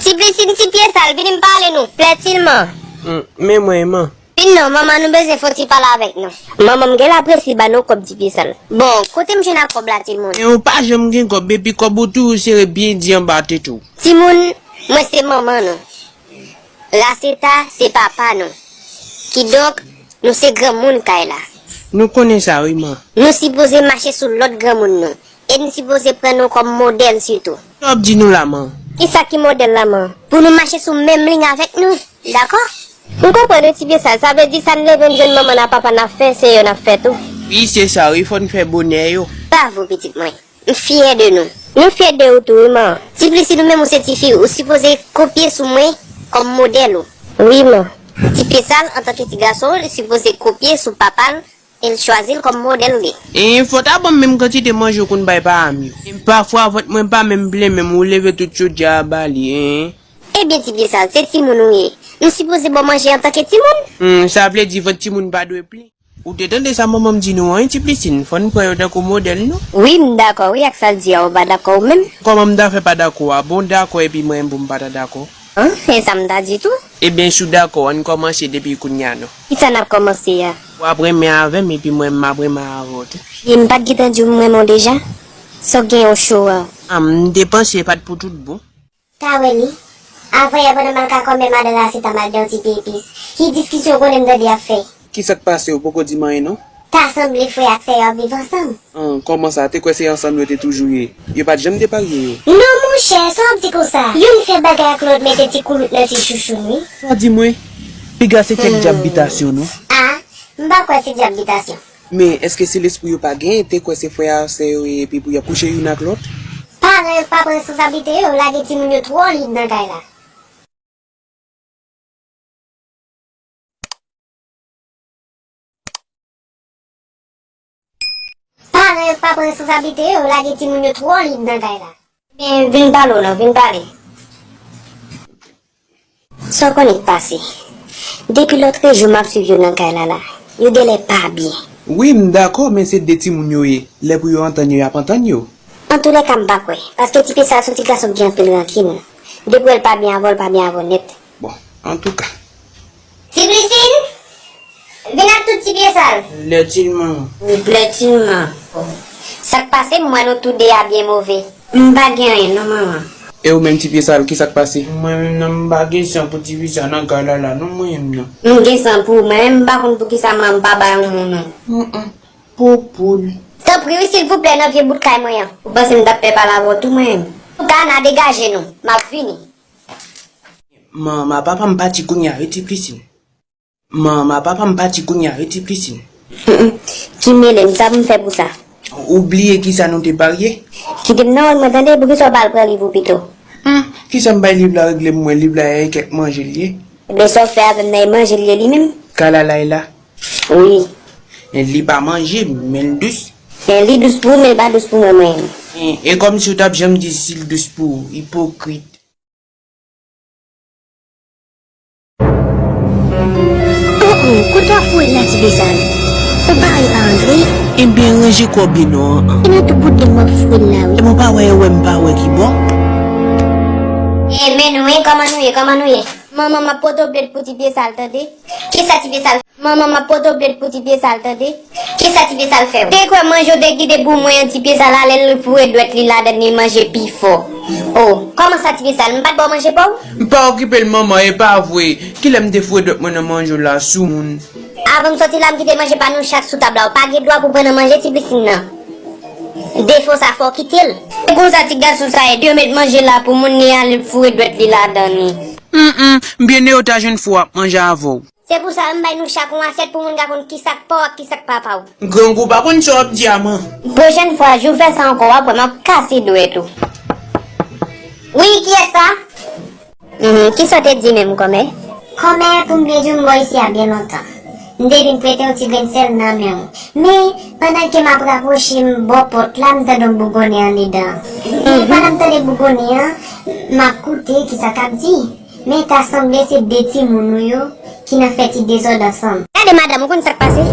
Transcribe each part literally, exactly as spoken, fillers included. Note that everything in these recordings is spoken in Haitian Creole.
Ti Plistin, ti pye sal, vini m pale nou. Plètilman. Hmm, men mwen, man. Vin non, manman nou bezwen fè yon ti pale avèk nou. Manman m gen laprès li ba nou kòb ti pye sal. Bon, kote m jwenn ak kòb la, timoun? Men ou pa janm gen kòb, epi kòb ou toujou sere byen di anba tèt ou. Timoun, mwen se manman nou. Raseta se papa nou. Kidonk, nou se granmoun kay la. Nou konnen sa wi, man. Nou sipoze mache sou lòd granmoun nou. E n sipoze pran nou kòm modèl sitou. Sa w ap di nou la, man? Kisa ki modèl la, man? Pou nou mache sou menm liy avèk nou, dakò? M konprann wi, ti pye sal. Sa vle di sa n leve n jwenn manman n ak papa n ap fè, se yo n ap fè tou. Wi, se sa wi, fò n fè bonè yo. Bravo, pitit mwen. M fyè de nou. Nou fyè de ou tou wi, man. Ti Plistin, ou menm ou se tifi, ou sipoze kopye sou mwen kòm modèl ou. Wi, man. Ti pye sal, antanke ti gason, li sipoze kopye sou papa l e l chwazi l kòm modèl li. E fò w ta ban m menm kantite manje w konn bay paran m yo. E pafwa vant mwen pa menm plen menm, ou leve tout chodyè a ba li, en. Ebyen, ti pye sal, se timoun ou ye. M sipoze ba w manje antanke timoun? Hmm, sa vle di vant timoun pa dwe plen. Ou te tande sa manman m di nou an, wi, ti Plistin, fò n pran yo tankou modèl nou. Wi, m dakò, wi, ak sa l di a, ou pa dakò ou menm? Kòman m ta fè pa dakò a? Bon, dakò, epi mwen menm pou m pa ta dakò? An, e sa m ta di tou. Ebyen, si w dakò, ann kòmanse depi kounye a, non. Kisa n ap kòmanse a? W ap renmen avè m, epi mwen, m ap renmen avè w tou. E m pa t gentan di w m renmen w deja? Sa w gen yon cho a? A, m te panse e pa t pou tout bon. Ta wè li. Avanyè pandan m al ka kòmè madan Raseta m al gen yon ti pye epis. Ki diskisyon w konnen m tande y ap fè? Kisa k pase, ou poko di m anyen non? Ta sanble frè ak sè yo ap viv ansanm. An, kòman sa? Te kwè se ansanm yo te toujou ye? Yo pa t janm te parye yo? Non monchè, sa w ap di konsa? Youn fè bagay ak lòt mete ti koulout nan ti chouchou n wi. Sa w di mwen? Piga se kèk djab bitasyon non. A, m pa kwè se djab bitasyon. Men, èske se lespri yo pa genyen, te kwè se frè a sè yo ye epi pou y ap kouche youn ak lòt? Paran yo k pa pran responsablite yo, lage timoun yo twò lib nan kay la. Paran yo k pa pran responsablite yo, lage timoun yo twò lib nan kay la. Ebyen, vin pale w non, vin pale. Sa w konnen k pase? Depi lòtrejou m ap swiv yo nan kay la la. Yo genlè pa byen. Wi, m dakò, men se de timoun yo ye. Lè pou yo antann yo, y ap antann yo. Antoulèka, m pa kwè. Paske ti pye sa a se yon ti gason ki gen anpil rankin. Depi w wè l pa byen avè w, l pa byen avè w nèt. Bon, antouka. Ti Plistin! Vin ak tout ti pye sal. Plètilman. Wi, plètilman. Sa k pase? M wè nou tou de a byen move. M pa gen anyen non, manman. E ou menm ti pye sal, kisa k pase? Mwen menm nan, m pa gen san pou ti fi sa nan kay la la non, mwen menm nan. M gen san pou ou, mwen menm m pa konn poukisa manman m pa bay yon mo non. Hum, hum. Popoul. Tanpri wi, silvouplè, nan vye bout kay mwen an. Ou panse m t ap pè pale avè w tou, mwen menm? Antouka, n a degaje nou. M ap vini. Manman, papa m pati kounye a wi, ti Plistin. Manman, papa m pati kounye a wi, ti Plistin. Hum, hum. Ki mele m, sa pou m fè pou sa? Ou bliye kisa nou te parye? Kite m nan wòl mwen tande, poukisa w pa al pran liv ou pito? Hum, kisa m bay liv la regle m mwen, liv la e kèk manje l ye. Ebyen, sa w fè avè m nan e manje l ye li menm? Kay la la e la. Wi. E li pa manje, men l dous. Men li dous pou ou, men l pa dous pou mwen, mwen menm. E, e kòmsi w t ap janm di si l dous pou ou, ipokrit. Oh, oh, kote w ap foure l la, ti pye sal? Ou pare pa antre? Ebyen, ranje kò w byen non. E nan tout bout de m w ap foure l la, wi. Ebyen, ou pa wè, e wè m pa wè ki bò. E men nou, wi, kòman nou ye, kòman nou ye? Manman, m ap pote w plent pou ti pye sal, tande? Kisa ti pye sal? Manman, m ap pote w plent pou ti pye sal, tande? Kisa ti pye sal fè w? Te kwè manje w te kite pou mwen an, ti pye sal, alè l foure dwèt li ladann li manje pi fò. Oh, kòman sa ti pye sal? M pa t ba w manje pa w? M pa okipe l manman, e pa vre. Kilè m te foure dwèt mwen nan manje w la, soumoun? Avan m sòti la, m kite manje pa nou chak sou tab la. Ou pa gen dwa pou pran nan manje ti Plistin nan. Defo sa fò w kite l. Se konsa ti gason sa ye, yo met manje la pou moun li ale foure dwèt li ladann li. Hum, hum, m byen ere w ta jwenn fou ap manje avè w. Se pou sa m bay nou chak yon asyèt pou moun ka konn kisa k pa w ak kisa k pa pa w. Grangou pa konn sa w ap di a man. Pwochèn fwa, si w fè sa ankò, w ap wè m ap kase dwèt ou. Wi, kiyès sa? Mhm, kisa w te di menm, kòmè? Kòmè, pou m byen di w, m bò isi a byen lontan. M te vin prete yon ti grenn sèl nan men w. Men, pandan ke m ap rapwoche m bò pòt la, m tande yon bougonnen andedan. Men, pandan m tande bougonnen an, m ap koute kisa k ap di. Men ta sanble se de timoun ou yo ki nan fè ti dezòd ansanm. Gade madanm, ou konn sa k pase?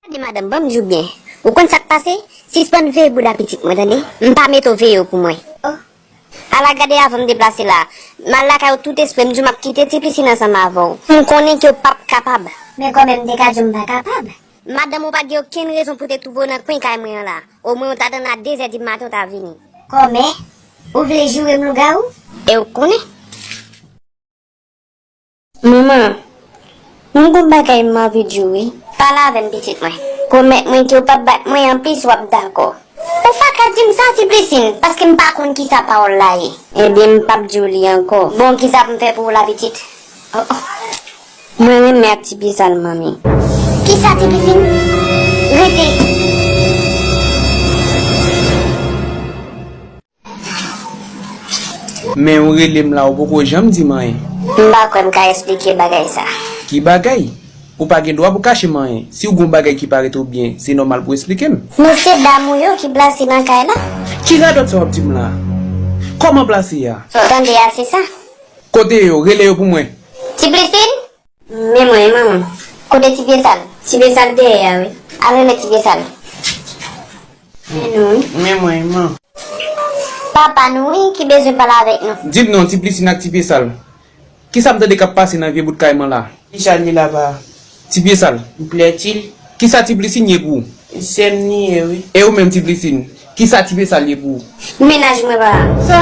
Gade madanm, ban m di w byen. Ou konn sa k pase? Sispann veye bouda pitit mwen, tande? M pa mete w veye yo pou mwen. Oh. Ala gade avan m deplase la. M al lakay ou tout espre, m di w m ap kite Ti Plisine ansanm avè w. M konnen ke w p ap kapab. Men kòmè m te ka di w m pa kapab. Madanm ou pa t gen okenn rezon pou te twouve w nan kwen kay mwen an la. Omwen ou ta tann a de zè di maten ou ta vini. Kòmè, ou vle joure m lougawou? E ou konnen. Manman, mwen gon bagay m anvi di w wi. Pale avè m pitit mwen. Pwomèt mwen ke w p ap bat mwen, anplis w ap dakò. Ou pa ka di m sa, Ti Plisine, paske m pa konn kisa pawòl la ye. Ebyen, m p ap di w li ankò. Bon, kisa pou m fè pou w la, pitit? Oh, oh. Mwen renmen ak Ti Pye Sal, manmi. Kisa, Ti Plisine? Rete. Men ou rele m la, ou poko janm di m anyen. M pa kwè m ka esplike bagay sa. Ki bagay? Ou pa gen dwa pou kache m anyen. Si w gon bagay ki parèt ou byen, se nòmal pou w esplike m. Mesye dam ou yo ki plase nan kay la. Ki radòt sa w ap di m la? Kòman plase a? Tande a, se sa. Kote yo? Rele yo pou mwen. Ti Plisine? Men mwen, manman. Kote Ti Pye Sal? Ti Pye Sal dèyè a, wi. Al rele Ti Pye Sal. Men nou, wi. Men mwen, man. Papa nou, wi, ki bezwen pale avèk nou. Di m non, Ti Plisine ak Ti Pye Sal. Kisa m tande k ap pase nan vye bout kay mwen la? Kisa li la, pa? Ti Pye Sal. Plètil. Kisa Ti Plisine ye pou ou? Sè m li ye, wi. E ou menm, Ti Plisine? Kisa Ti Pye Sal ye pou ou? Mennaj mwen, pa. Sa?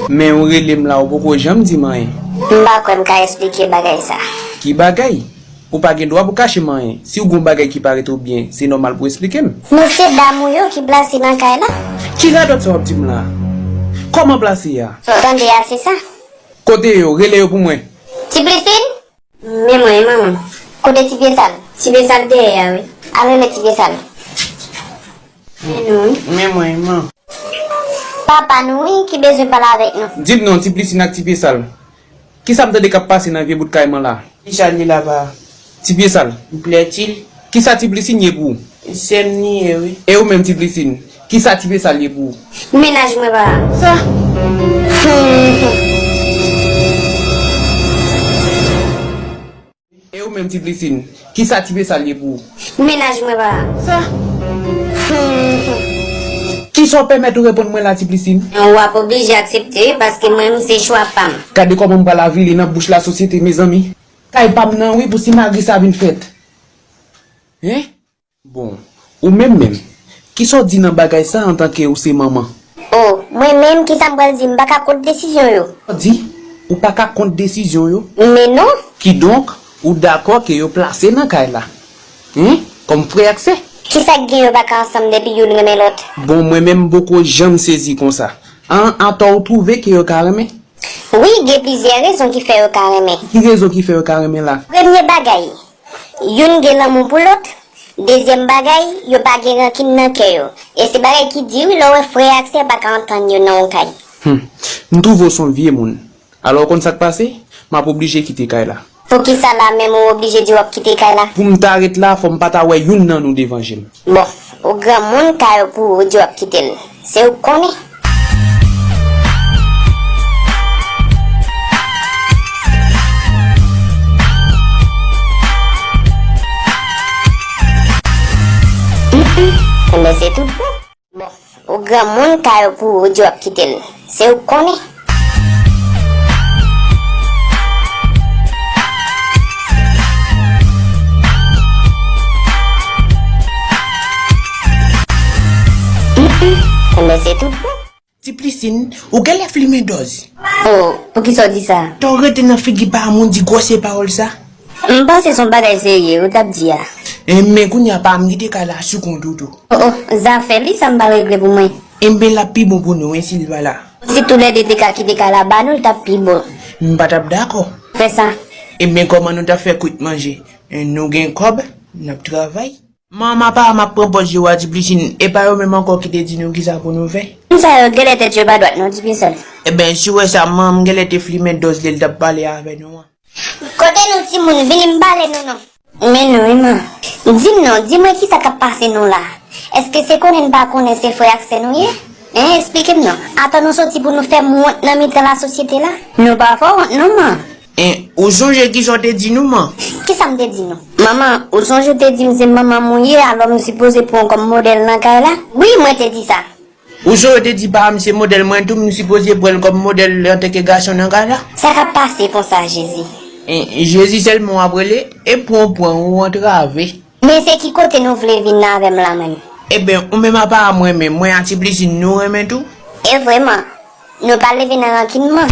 Men ou rele m la, ou poko janm di m anyen. M pa kwè m ka esplike bagay sa. Ki bagay? Ou pa gen dwa pou kache m anyen. Si w gon bagay ki parèt ou byen, se nòmal pou w esplike m. Mesye dam ou yo ki plase nan kay la. Ki radòt sa w ap di m la? Kòman plase a? Tande a, se sa. Kote yo? Rele yo pou mwen. Ti Plisine? Men mwen, manman. Kote Ti Pye Sal? Ti Pye Sal dèyè a, wi. Al rele Ti Pye Sal. Men nou, wi. Men mwen, man. Papa nou, wi, ki bezwen pale avèk nou. Di m non, Ti Plisine ak Ti Pye Sal. Kisa m tande k ap pase nan vye bout kay mwen la? Kisa li la, pa? Ti Pye Sal. Plètil. Kisa Ti Plisine ye pou ou? Sè m li ye, wi. E ou menm, Ti Plisine? Kisa Ti Pye Sal ye pou ou? Mennaj mwen, pa. Sa? E ou menm, Ti Plisine? Kisa Ti Pye Sal ye pou ou? Mennaj mwen, pa. Sa? Kisa w pèmèt ou reponn mwen la, Ti Plisine? W ap oblije aksepte, wi, paske mwen, m se chwa pa m. Gade kòman m pral avili nan bouch lasosyete, mezanmi. Kay pa m nan, wi, pou simagri sa vin fèt. Hein? Bon, ou menm menm, kisa w di nan bagay sa antanke ou se manman? O, mwen menm, kisa m pral di? M pa ka kont desizyon yo. Di, ou pa ka kont desizyon yo? Men non. Kidonk, ou dakò ke yo plase nan kay la? Hen? Kòm frè ak sè? Kisa k gen yo pa ka ansanm depi youn renmen lòt? Bon, mwen menm m poko janm sezi konsa. An, atò ou twouve ke yo ka renmen? Wi, gen plizyè rezon ki fè yo ka renmen. Ki rezon ki fè yo ka renmen la? Premye bagay, youn gen lanmou pou lòt. Dezyèm bagay, yo pa gen rankin nan kè yo. E se bagay ki di wi lè w wè frè ak sè pa ka antann yo nan yon kay. Hmm. M twouve w se yon vye moun. Alò, w konn sa k pase? M ap oblije kite kay la. Poukisa la menm ou oblije di w ap kite kay la? Pou m ta ret la, fò m pa ta wè youn nan nou devan je m. Bon, ou granmoun, kay ou pou ou, ou di w ap kite l. Se ou k konnen. Enben, se tout bon. Bon, ou granmoun, kay ou pou ou, ou di w ap kite l. Se ou k konnen. Enben, se tout bon. Ti Plisine, ou genlè flimen dòz. O, poukisa w di sa? Tan w rete nan figi pa moun di gwòsè pawòl sa. M panse se yon bagay serye ou t ap di a. Enben, kounye a pa m kite kay la sou kont ou tou. O, o, zafè li, sa m pral regle pou mwen. Enben, l ap pi bon pou nou, wi, si l pa la. Si toulède te ka kite kay la ba nou, l t ap pi bon. M pa t ap dakò. Fè sa. Enben, kòman nou t ap fè kwit manje? Nou gen kòb, n ap travay. Manman pa m ap pran pòz yo a Ti Plisine, e pa yo menm ankò ki te di nou kisa pou nou fè. Moun sa yo genlè tèt yo pa dwat non, Ti Pye Sal. Enben, si w wè sa, manman m genlè te flimen dòz lè l t ap pale avè nou an. Kote nou timoun, vini m pale nou non. Men nou wi man. Di m non, di mwen kisa k ap pase nou la? Èske se konnen n pa konnen se frè ak sè nou ye? Hein, eksplike m non. Atò nou soti pou nou fè m wont nan mitan lasosyete la? Nou pa fè w wont non man. En, ou sonje kisa w te di nou, man? Kisa m te di nou? Manman, ou sonje w te di m se manman m ou ye, alò m sipoze pran w kòm modèl nan kay la? Wi, mwen te di sa. Ou sonje w te di pa m se modèl mwen tou, m sipoze pran l kòm modèl antanke gason nan kay la? Sa k ap pase konsa, Jezi? En, Jezi sèlman w ap rele, e pran w pran ou antrave. Men se ki kote nou vle vin nan avè m la menm? Eben, ou menm apa m renmen, mwen a Ti Plisine nou renmen tou? E vre man, nou pa leve nan rankin man.